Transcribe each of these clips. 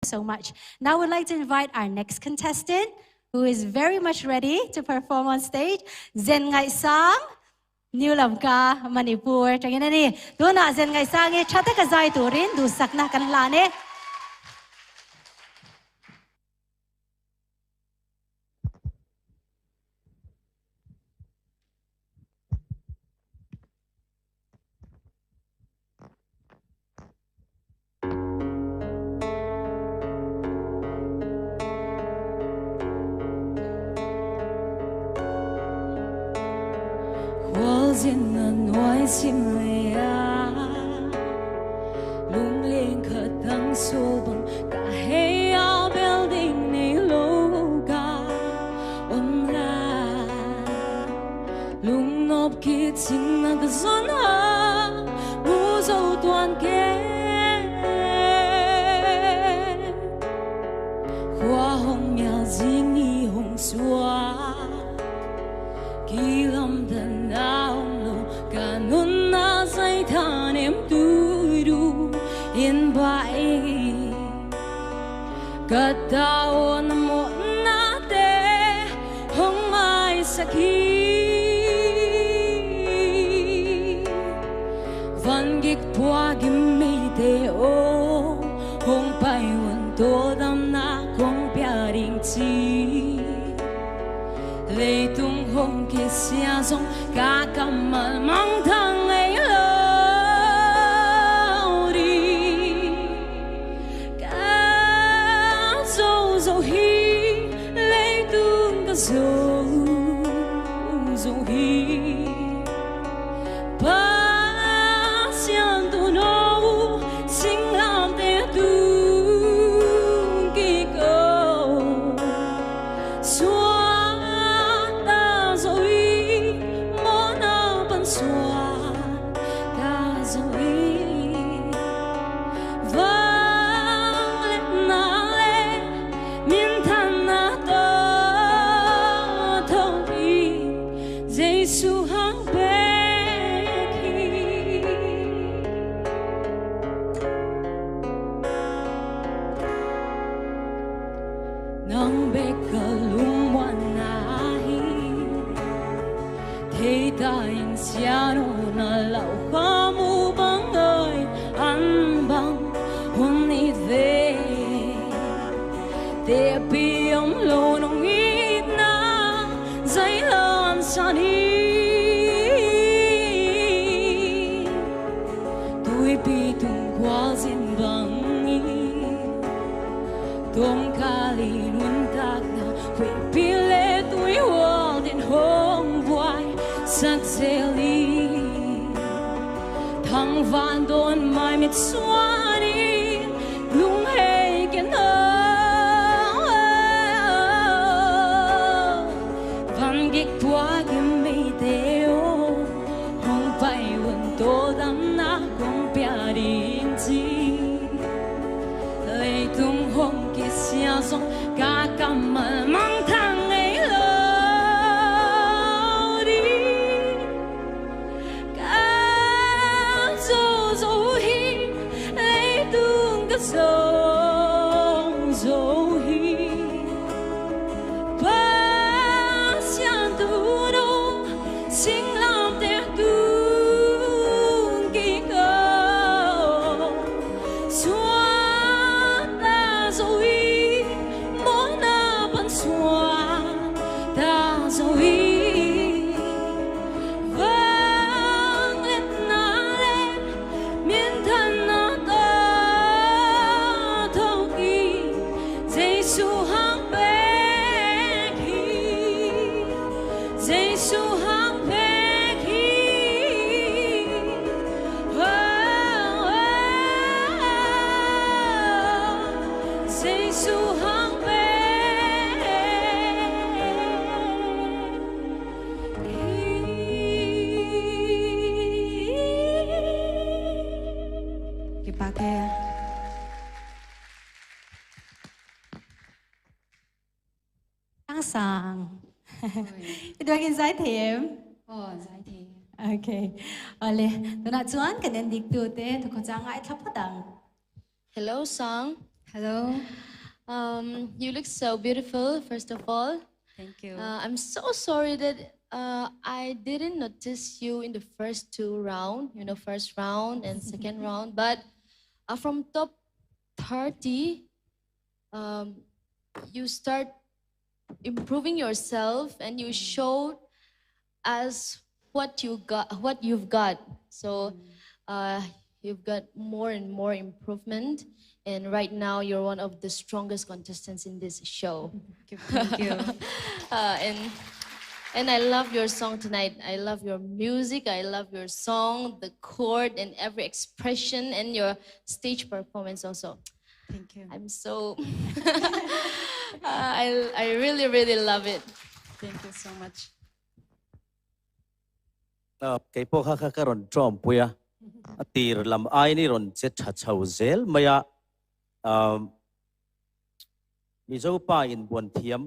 so much. Now we'd like to invite our next contestant who is very much ready to perform on stage, Zen Ngai Sang, New Lamka, Manipur. Tangin ani, tuna Zen Ngai Sang e chata ka zai turin du sakna kan lane. Okay. Ole, tuna chuan kan en dik tu te thu kho chang ai thlap dang. Hello Sang. Hello. Um, you look so beautiful, first of all. Thank you. Uh, I'm so sorry that uh, I didn't notice you in the first two round, you know, first round and second round. But uh, from top 30, um, you start improving yourself and you showed us what you got, what you've got. So uh, you've got more and more improvement. And right now, you're one of the strongest contestants in this show. Thank you. uh, and and I love your song tonight. I love your music. I love your song, the chord, and every expression, and your stage performance also. Thank you. I'm so. uh, I I really really love it. Thank you so much. Kei pawh kha kha ka rawn tawmpui a, a tir lam aiin i rawn che tha chho zel mai a, Mizo pa inbuan thiam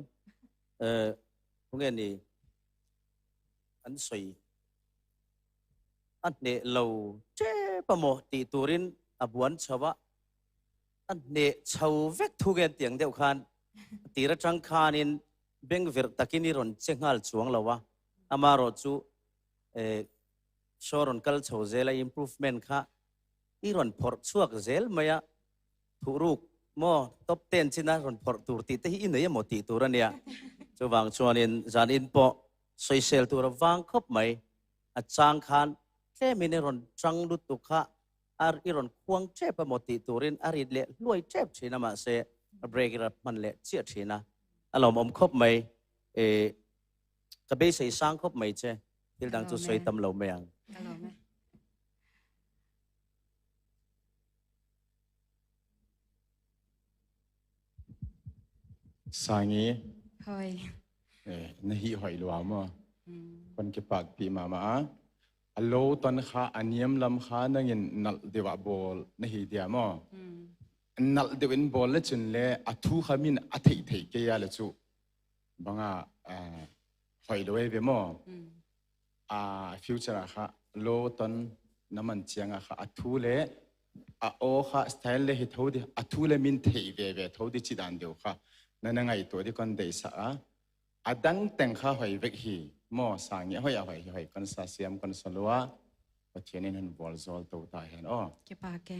khawnge ni an sawi a hneh lo tep a maw tih turin a buan chho a, a hneh chho vek thu nge an tih ang deuh khan a tir atang khanin bengverh takin i rawn che nghal chuang lo a. Amaherawhchu show rawn kal chho zel a improvement kha i rawn phawrh chhuak zel mai a, thuhruk maw top ten china rawn phawrh tur tih te hi i nei emaw tih tur a nia. Chuvang chuanin zanin pawh sawisel tur a vang khawp mai, a chang khan tlemin i rawn chang lutuk kha a i rawn khuang tep emaw tih turin a rit leh hluai tep thin a mahse a break i ra hman leh chiah thin a, a lawmawm khawp mai. Ka beisei sang khawp mai che. Thil dang chu sawi tam lo mai ang. Ka lawm e. Sangi. Hoi. Eh, na hi hoi lua mo. Kon ke pak pi ma ma a. Alo ton kha aniam lam kha nangin nal dewa bol na hi dia mo. Nal deuh in bol le chun le athu kha min a thei thei ke ya le chu. Banga hoi lo ve mo a future ah kha lo ton naman chiang ah kha a thu le a o kha style le hi tho di a thu le min thei ve ve tho di chi dan deu kha na na ngai to di kon dei sa a adang teng kha hoi vek hi mo sang nge hoi a hoi hi hoi kon sa siam kon sa lua Pathian in han bol zol to ta hen o. Ke pa ke.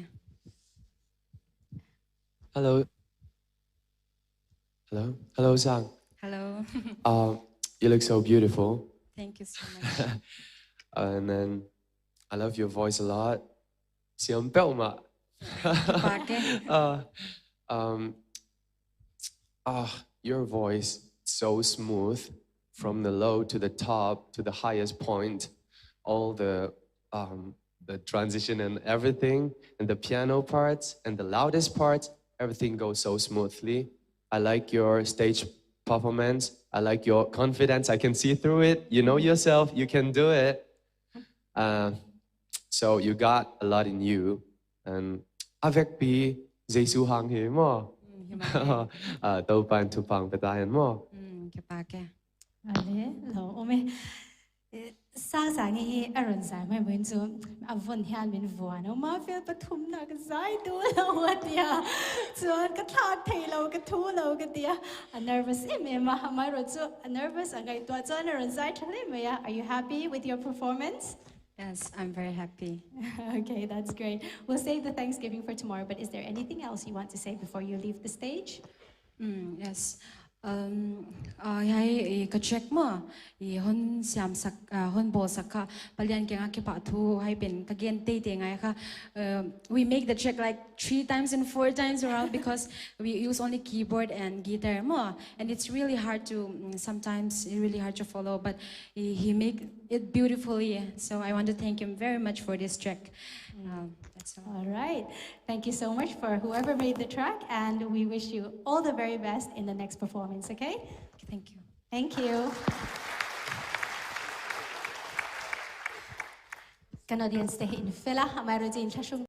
Hello. Hello. Hello, Zhang. Hello. You look so beautiful. Thank you so much. And then I love your voice a lot. Siam bel ma. Um, ah, your voice so smooth from the low to the top to the highest point. All the um, the transition and everything, and the piano parts and the loudest parts, everything goes so smoothly. I like your stage performance. I like your confidence. I can see through it. You know yourself. You can do it. Uh, so you got a lot in you. And avec pi Jesu hang hi mo. To pan tu pang petayan mo. Ke pa ke. Ale lo ome Sangsangi hi a rawn zai mai vawiin chu a vawn hian min vuan a, Mafel pathumna ka zai duh lo a ti a, chuan ka thlak thei lo, ka thu lo ka ti a, a nervous em em a, amaherawh chu a nervous a ngaihtuah chuan a rawn zai tha hle mai a, Are you happy with your performance? Yes, I'm very happy. Okay, that's great. We'll save the thanksgiving for tomorrow, but is there anything else you want to say before you leave the stage? Umm yes umm hei ka check maw i hon siam sak hon bawl sak kha palian keng a kipah thu hei pen ka gen te te ngai kha we make the track like three times and four times around because we use only keyboard and guitar maw and it's really hard to sometimes really hard to follow but he make it beautifully so I want to thank him very much for this track that's all. All right. Thank you so much for whoever made the track and we wish you all the very best in the next performance, okay? Thank you. Thank you. Kan audience te hi in fela, amaherawhchu in thlahrung